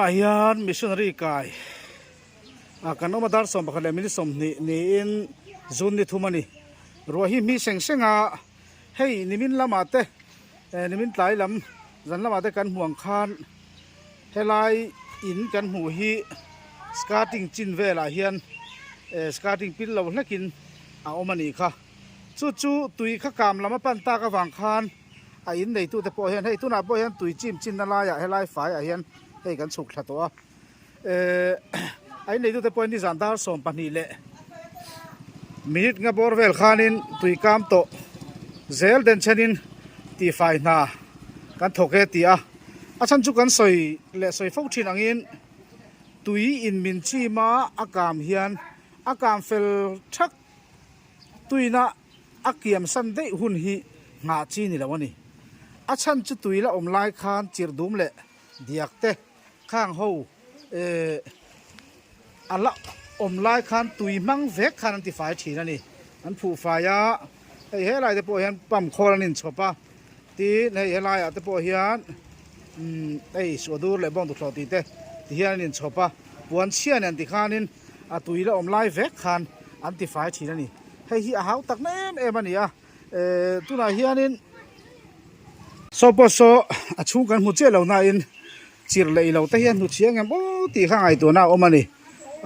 Ah hian missionary kai ah kan awm a dar 11 leh minute 20 niin zun ni thum a ni. Ruah hi hmi seng seng a hei nimin lamah te eh nimin tlai lam zan lamah te kan hmuh ang khan helai in kan hmuh hi skirting chin velah hian eh skirting pil lo hlekin a awm a nih kha. Chu chu tui kha kam lam a pan tak avang khan a in neitute pawh hian hei tunah pawh hian tui chim chinna laiah helai faiah hian hei kan chhuk thla tawh a ehh a in neitute pawh hian nizan dar 12 leh minute nga bawr vel khanin tui kam tawh zel den chenin tihfai hna kan thawk e ti a a chhan chu kan sawi leh sawi fo thin angin tui in min chim a a kam hian a kam fel thak tuina a kiam san daih hun hi nghah chi ni lo a ni. A chhan chu tui la awm lai khan chirh dum leh diak te khang ho eh a la awm lai khan tui hmang vek khan an ti fai thin a ni. An phuh fai a, hei helai te pawh hian pump khawl an inchhawp a, tin hei helaiah te pawh hian umm hei suahdur leh bawngtuthlawh tih te ti hian an inchhawp a, puan chhia nen tikhanin a tui la awm lai vek khan an ti fai thin a ni. Hei hi a hau tak na em em a ni a, eh tunah hianin saw pawh saw a chhung kan hmu chiah lo nain chirh leh ilo te hian hnu chhiang em aw tih kha ngaihtuahna a awm a ni.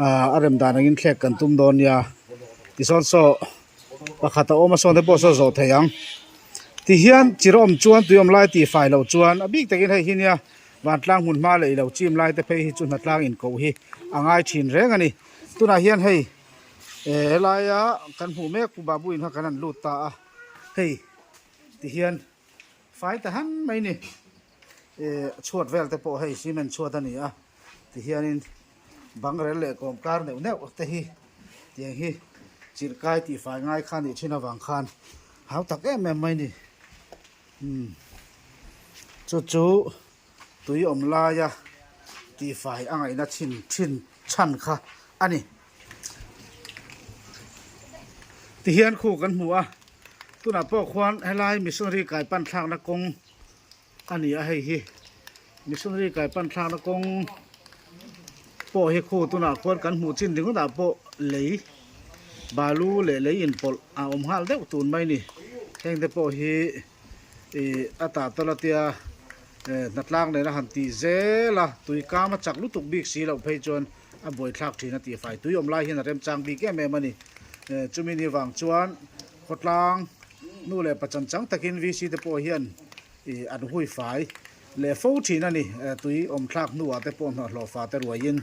Ah a rem dan angin thlek kan tum dawn nia tisawn saw pakhat a awm a sawn te pawh saw zawh thei ang. Tihian chirh a awm chuan tui awm lai tih fai loh chuan a bik takin hei hi nia Vantlang hmun hma leh ilo chim lai te phei hi chu hnatlang inkoh hi a ngai thin reng a ni. Tunah hian hei eh helaia kan hmuh mek Pu Babu in kha kan han lut ta a, hei tihian fai ta han mai ni. Eh chhuat vel te pawh hei cement chhuat a ni a, tihianin bang rel leh kawm kar neuh neuh te hi tiang hi chirh kai tih fai ngai kha nih thin avang khan hau tak em em mai ni. Umm chu chu tui awm laia tihfai a ngaihna chhin thin chhan kha a ni. Tihian khu kan hmu a, tunah pawh khuan helai missionary kai pan thlakna kawng a ni a hei hi missionary kai pan thlakna kawng pawh hi khu tunah khuan kan hmuh chin ringawtah pawh lei balu leh lei inpawlh a awm nghal deuh tun mai a ni heng te pawh hi ih a tah tawlh a tia eh hnatlang nena han tih zel a tui kam a chak lutuk bik si loh phei chuan a buaithlak thin a tihfai tui awm lai hian a remchang bik em em a ni eh chumi ni vang chuan khawtlang nu leh pa chan chang takin VC te pawh hian ih an hui fai leh fo thin a ni. Tui awm thlak hnuah te pawh hnawhhlawh fa te ruaiin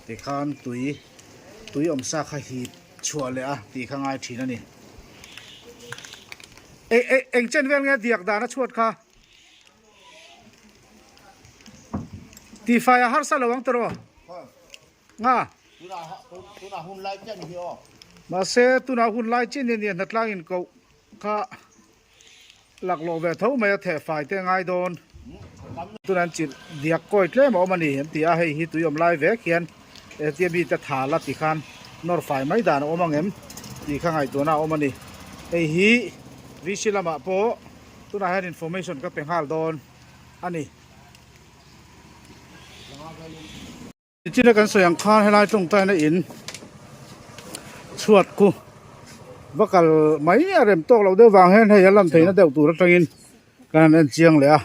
tikhan tui tui awm sa kha hip chhuah leh a tih kha ngai thin a ni. Eng eng eng chen vel nge diak dan a chhuat kha? Tihfai a harsa lo ang tawh Nga. Tunah hun lai chiah ni hi aw. Mahse tunah hun lai chiah ni a ni a hnatlang inkoh kha. Laklawh ve tho mai a theh fai te a ngai dawn. Tunah an chilh diak kawi tlem a awm a ni an ti a, hei hi tui awm lai vek hian hetia mite tha la ti khan nawr fai mai dan a awm ang em tih kha ngaihtuahna a awm a ni. Hei hi VC lamah pawh tunah hian information ka pe nghal dawn a ni. Nichina kan sawi ang khan helai tawngtaina in chhuat khu va kal mai a rem tawk loh deuh vang hian hei a lan theihna deuh tur atangin kan han en chiang leh a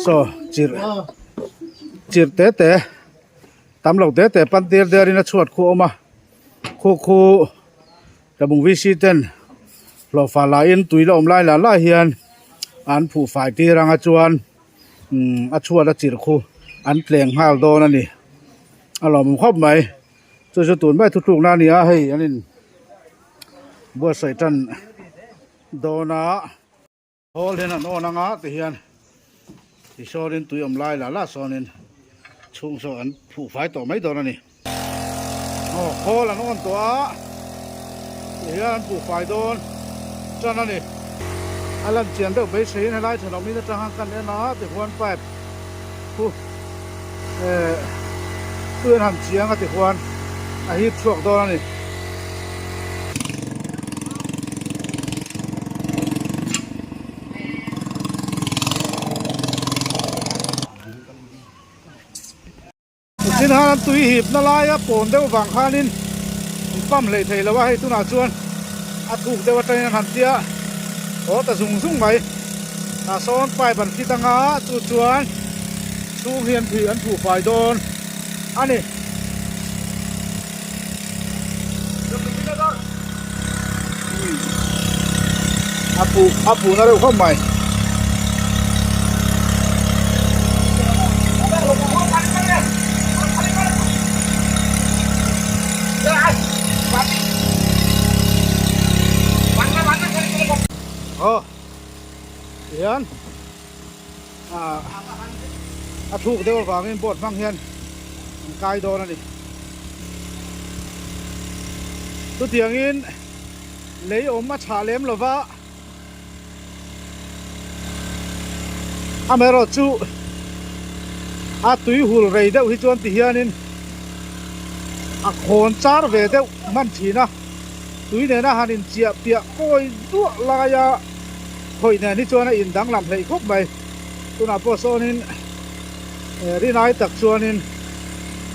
saw chirh chirh te te tam lo te te pan tir der in a chhuat khu a awm a khu khu tlabung VC ten hlawhfa lahin tui la awm lai lah lah hian an phuh fai tir anga chuan. Umm a chhuat a chirh khu an tleng nghal dawn a ni a lawmawm khawp mai chu chu tun mai thutlukna a ni a hei an in buatsaih tan dawn a hall hian an awn anga tihian tisawnin tui awm lai lah lah sawnin chhung saw an phuh fai tawh mai dawn a ni. Aw khawl an awn tawh a tihian an puh fai dawn tan a ni. A lan chian deuh beiseiin helai thenawm in atanga kan en a tihuan pipe khu eh tui an han chiang a tihuan a hip chhuak dawn a ni. Chin khan an tui hipna laia pawn deuh vang khanin an pump hleih thei lo a, hei tunah chuan a thuk deuh atangin an han tia haw ta zung zung mai. Tah sawn pipe an fit anga chu chuan chhung hi an phui an phuh fai dawn a ni. A phuh a phuh na reuh khawp mai. Aw tihian ah a thuk deuh avangin boat hmang hian an kai dawn a ni. Chutiangin lei awm a chhah lem lova amaherawh chu a tui hul rei deuh hi chuan ti hianin a khawn char ve deuh hman thin a, tui nena han inchiah piah kawi duah laia khawih nen hi chuan a indanglam hleih khawp mai. Tunah pawh sawnin rinai tak chuanin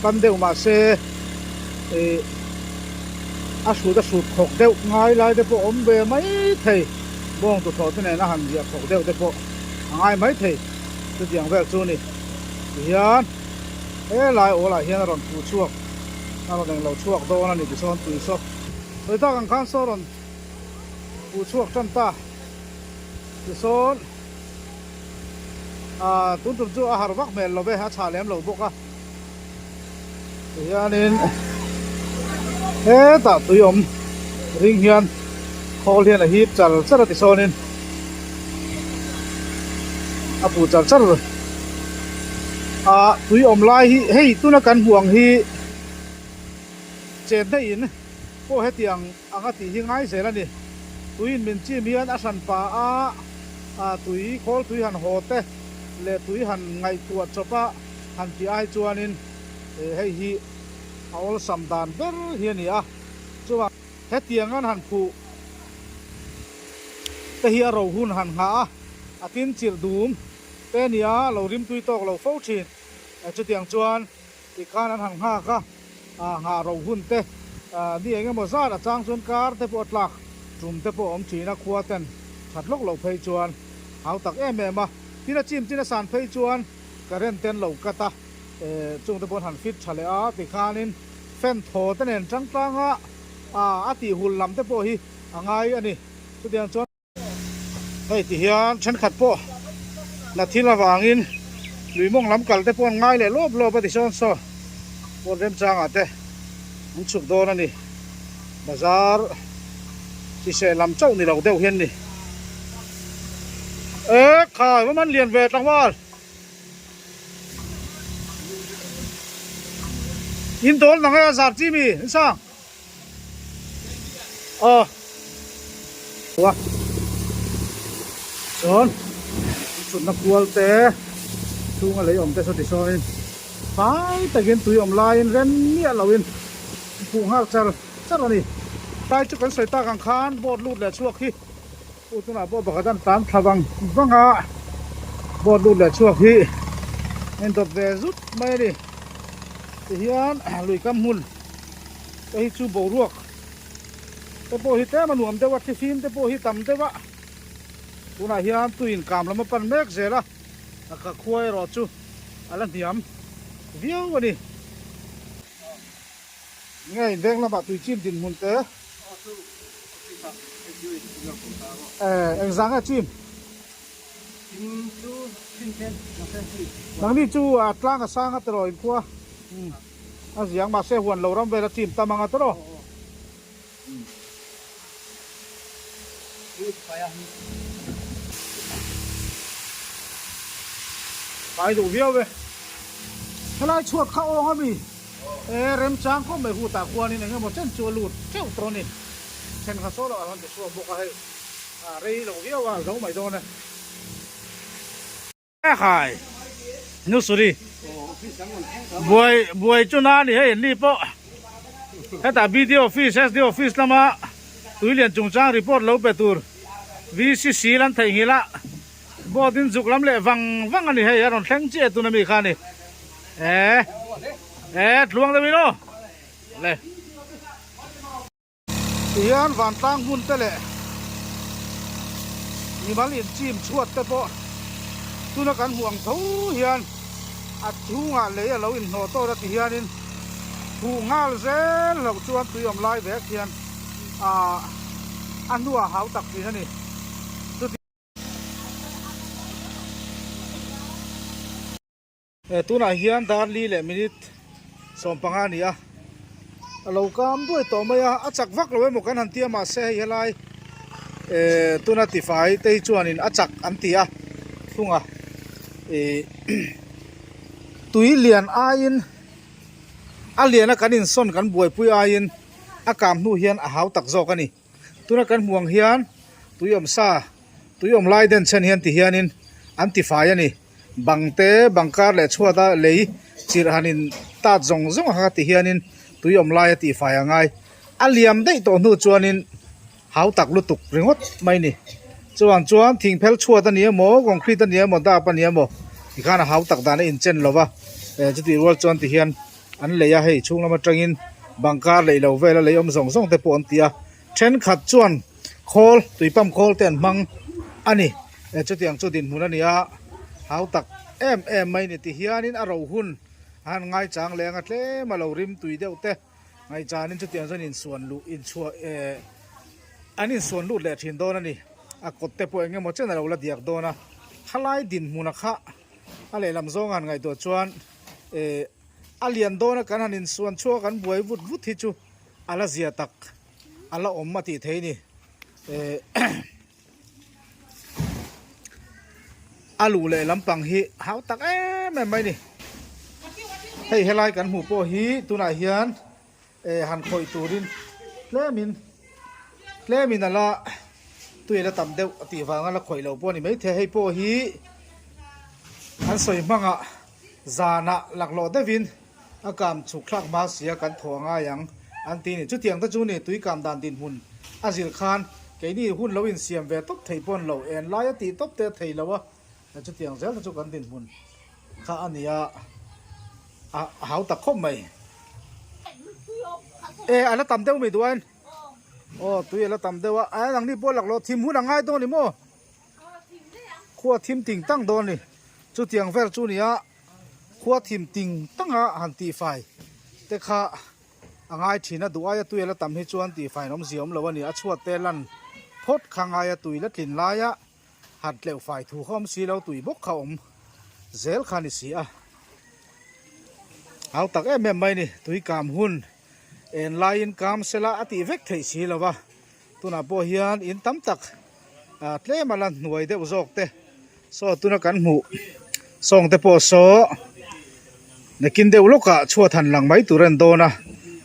pan deuh mah se ih a hrut a hrut khawk deuh ngai lai te pawh awm ve mai thei bawng tuthawh te nen a han ziah khawk deuh te pawh a ngai mai thei chutiang vel chu a ni tihian helai awl ah hian a rawn phu chhuak a rawn englo chhuak dawn a ni tichuan tui saw sawi tak ang khan saw rawn phu chhuak tan ta tisawn. Ahh tun tum chu a har vak hmel lo ve a chhah lem lo bawk a tihianin hetah tui awm ring hian khawl hian a hip char char a tisawnin a puh char char ah tui awm lai hi hei tuna kan hmuh ang hi chenna in pawh hetiang anga tih hi ngai zel a ni. Tuiin min chim hian a hran pa a, a tui khawl tui han haw te leh tui han ngaihtuah chawp a han tih ai chuanin hei hi a awlsam dan ber hi a ni a. Chuvang hetiang an han phuh te hi a ro hun han nghah a, a tin chirh dum te a ni a, lo rimtui tawk lo fo thin. Chutiang chuan Tikhan an han nghak a, nghah ro hun te ni eng emaw zat a chang chuan kar te pawh a tlak tum te pawh a awm thin a, khua ten that lawk loh phei chuan hau tak em em a, tin a chim chin a san phei chuan current ten lo cut a, chung te pawh an han fit tha leh a, tikhanin fan thaw te nen tang tlang a, a tih hul lam te pawh hi a ngai a ni, chutiang chuan. Hei ti hian thenkhat pawh na thil avangin lui mawng lam kal te pawh an ngai leh lawp lawp a ti sawn saw pawn remchangah te an chhuk dawn a ni bazar chiseh lam chauh ni lo deuh hian ni e khai va man lian ve tlangval in dawl nang e a zar chi mi in sang. Aw a chuan thutna kual te chhunga lei awm te saw tisawn in fai takin tui awm laiin rem miah loin phuh nghal char char a ni. Tlai chu kan sawi tak ang khan boat lut leh chhuak hi u tunah pawh pakhat an tlan thla vang vang a, boat lut leh chhuak hi a indawt ve zut mai a ni. Tihian lui kam hmun. Hei hi chu boruak te pawh hi tlem a nuam deuh a thlifim te pawh hi tam deuh a tunah hian tui inkam lam a pan mek zel a a ka khua erawh chu a la hniam viau a ni. Nge in veng lamah tui chim dinhmun te engzah nge chim? Nangni chu a tlang a sang a tiraw in khua. A ziang mahse huan lo ram vel a chim tam anga tawrh aw. Kai duh viau e. Helai chhuat kha awng ami e remchang khawp mai hutah khuanin eng emaw chen chu a lut teuh tawh a ni. Thenkhat saw loh a rawn ti chhuak bawk a hei a rei lo viau a zo mai dawn e. Khai nusuri buai buai chu na ni hei ni pawh hetah BD office SD office lama tuilian chungchang report lo pe tur VCC lan theihnghilh a board in zuk lam leh vang vang a ni hei a rawn thleng chiah tuna mi kha a ni e. E tluang deuhin aw. Le. Tihian vantlang hmun te leh mimal inchim chhuat te pawh tuna kan hmuh ang tho hian a chhungah lei a lo inhnawh tawt a ti hianin huh nghal zel loh chuan tui awm lai vek hian ah a hnuah hau tak thin a ni. Tunah hian dar li leh minute 15 a ni a, a lo kam duai tawh mai a, a chak vak lo emaw kan han ti a mahse hei helai eh tuna tifai te hi chuanin a chak an ti a thung a ih tui lian aiin a lian a kan insawn kan buaipui aiin a kam hnu hian a hau tak zawk a ni. Tuna kan hmuh ang hian tui awm sa tui awm lai den chhen hian ti hianin an ti fai a ni. Bang te bang kar leh chhuat a lei chirh han in tat zawng zawng a kha ti hianin tui awm lai a tih fai a ngai. A liam daih tawh hnu chuanin hau tak lutuk ringawt mai ni. Chuvang chuan thing phel chhuat a ni emaw concrete a ni emaw dap a ni emaw tikhan a hau tak dan a inchen lo va chutih rual chuan ti hian an lei a hei chhung lam atangin bang kar lei lo vel a lei awm zawng zawng te pawh an ti a thenkhat chuan khawl tui pump khawl te an hmang a ni eh chutiang chu dinhmun a ni a hau tak em em mai ni ti hianin a ro hun a han ngaichang leng a tlem a lo rim tui deuh te ngaihchanin chutiang chuan insuan luh inchhuah eh an insuan lut leh thin dawn a ni a kawt te pawh eng emaw chen a lo la diak dawn a khalai dinhmun a kha a lehlam zawng a han ngaihtuah chuan eh A lian dawn a kan han insuan chhuak an buai vut vut hi chu a la zia tak a la awm a tih theih a ni. Eh a luh leh lampang hi hau tak em em mai a ni. Hei helai kan hmuh pawh hi tunah hian eh han khawih turin tlemin tlemin a la tui a la tam deuh a tih vanga la khawih loh pawh a ni maithei. Hei pawh hi an sawi hmangah Zanah laklawh deuhin a kam chhuk thlak hma sia kan thaw a ngai ang an ti ni. Chutiang te chu ni tui kam dan dinhmun a zir khan keini hun lo insiam ve tawp thei pawn lo en lai a tih tawp te a thei lo a, chutiang zel te chu kan dinhmun kha a ni a, a hau tak khawp mai. E a la tam deuh mai duh ain. Aw tui a la tam deuh a, a nangni pawh laklawh thim hun a ngai dawn ni maw? Khua thim ting tang dawn a ni. Chutiang vel chu nia khua thim ting tanga han tihfai te kha a ngai thin a, duh aia tui a la tam hi chuan tihfai an awmzia awm lo a ni. A chhuat te lan phawt kha ngaia tui la tlin laia han tleuh fai thu kha awm si lo, tui bawk kha awm zel kha a ni si a. Hau tak em em mai a ni, tui kam hun en laiin kam sela a tih vek theih si lo va. Tunah pawh hian in tam tak ah tlem a la hnuai deuh zawk te saw tuna kan hmuh sawng te pawh saw nakin deuh lawkah chhuat han lang mai tur a ni dawn a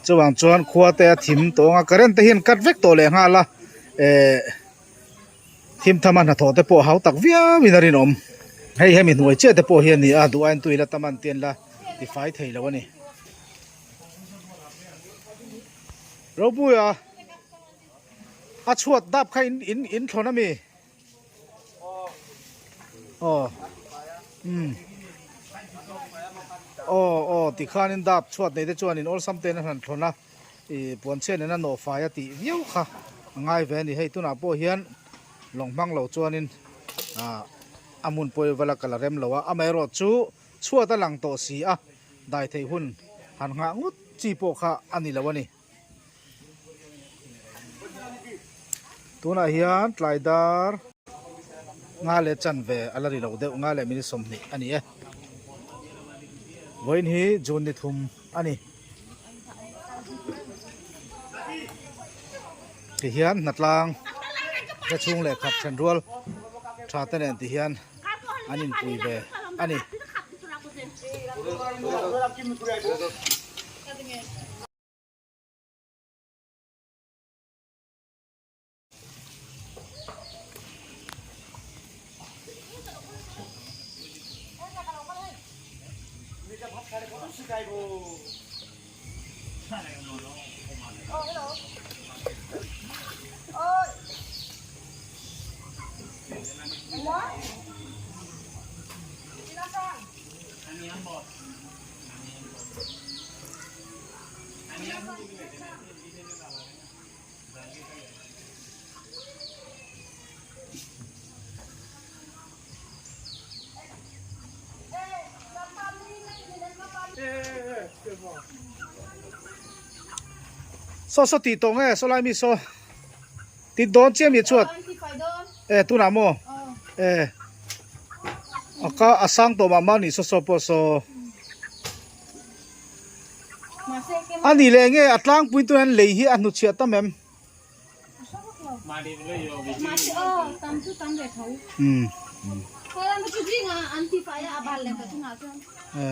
chuvang chuan khua te a thim tawh ang a current te hian cut vek tawh leh nghal a eh thim tham a hnathawh te pawh hau tak viau in a rinawm hei hemi hnuai chiah te pawh hi a ni a duh aiin tui la tam an ti an la tifai thei lo a ni. Ropuia a chhuat dap kha in in in thlawn ami aw umm aw aw tikhanin dap chhuat nei te chuanin awlsam ten a hran thlawn a ih puan chhiat nena nawh fai a tih viau kha a ngai ve a ni hei tunah pawh hian lawng hmang lo chuanin ah a hmun pawh vala kal a rem lo a amaherawh chu Chhuat a lang tawh si a, dai theih hun han nghah ngut chi pawh kha a ni lo a ni. Tunah hian tlai dar nga leh chanve a la ri lo deuh, nga leh minute 20 a ni e. Vawiin hi June ni thum a ni. Tihian hnatlang te chhung leh khat then rual tha te nen tihian an inpui ve a ni. Saw saw tih tawh nge saw lai mi saw ti dawn chiah mi chuan e tunah maw e a ka a sang tawh mah mah ni saw saw pawh saw a nih leh nge a tlangpui tuna lei hi a hnuchhiah tam em. Um e.